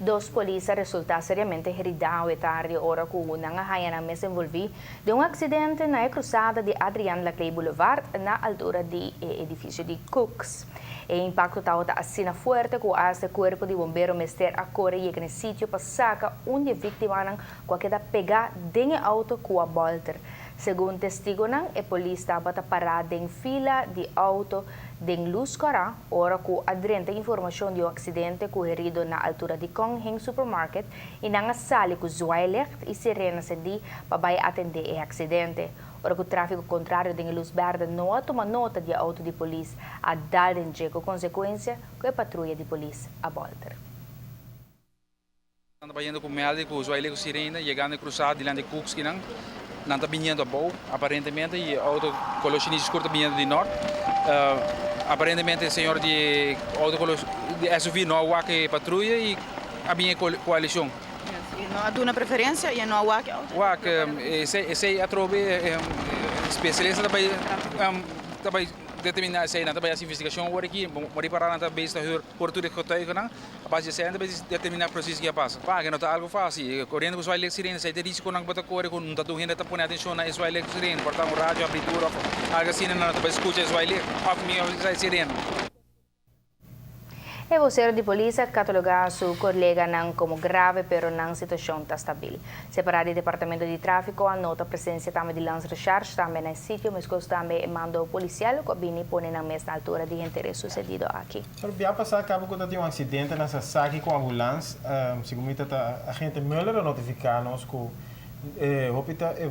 Dos polis a resulta seriamente herida awe tardi ora cu nan a haya nan mes envolvi den un accidente na e cruzada di Adrian Laclé Boulevard na altura di e edificio di Cooks. E impacto tabata asina fuerte cu hasta e cuerpo di bombero mester a core yega na e sitio pa saca un di e victimanan cu a keda pega den e auto cu a bolter. Segun testigonan, e polis tabata para den fila di auto den luz cora ora cu a drenta informacion di un accidente cu herido na altura di Kong Heng Supermarket y nan a sali cu zwaailicht y sirena sendi pa bay atende e accidente. Ora cu trafico contrario den e luz berde no a tuma nota di e auto di polis a dal den dje cu consecuencia cu e patruya di polis a bolter. Nan ta bayendo ku Meldy ku Zuaile ku Sirene yegando e krusada dilanti Koekskinan. Nan ta biniendo abou aparentemente i e outo kolor shinishi skur ta biniendo di nort. Aparentemente e señor di e outo kolor di SUV no a wak e patruya i a bini e koalishon. E no a duna preferensia i e no a wak e outo? Wak, esei atrobe spesialista ta bai ta bai determiná esei. Nan ta bai hasi investigashon awor aki. Bo ripará nan ta bezig ta hür por tur e getuigenan. A base di esei nan ta bezig determiná presis ke a pasa. Paga no ta algu fásil. Koriendo ku zwaailicht sirena esei ta e risikonan ku bo ta kore ku no ta tur hende ta pone atenshon na e zwaailicht sirena. Por ta un radio abri duro òf algu asina nan no ta bai skucha e zwaailicht òf mihó esei sirena. E vocero di polis a cataloga su coleganan como grave pero nan situacion ta stabil. Separa di Departamento di Trafico a nota presencia tambe di Landsrecherche tambe na e sitio, mescos tambe e mando policial cu a bini pone nan mes na altura di henter e sucedido aki. Pero bia pasá kaba ku ta tin un aksidente na Sasaki ku ambulans. Segun mi ta ta agente Muller a notifiká nos ku e hopi ta e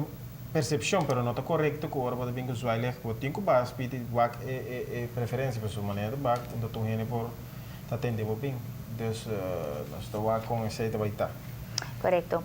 persepshon pero no ta korekto ku ora bo ta bin ku zwaailicht bo tin ku baha speed i wak e e preferensia pasobra manera ta bak un ta tur hende por ta tende bo bin. Dus nos ta wak kon esei ta bai ta. Korekto.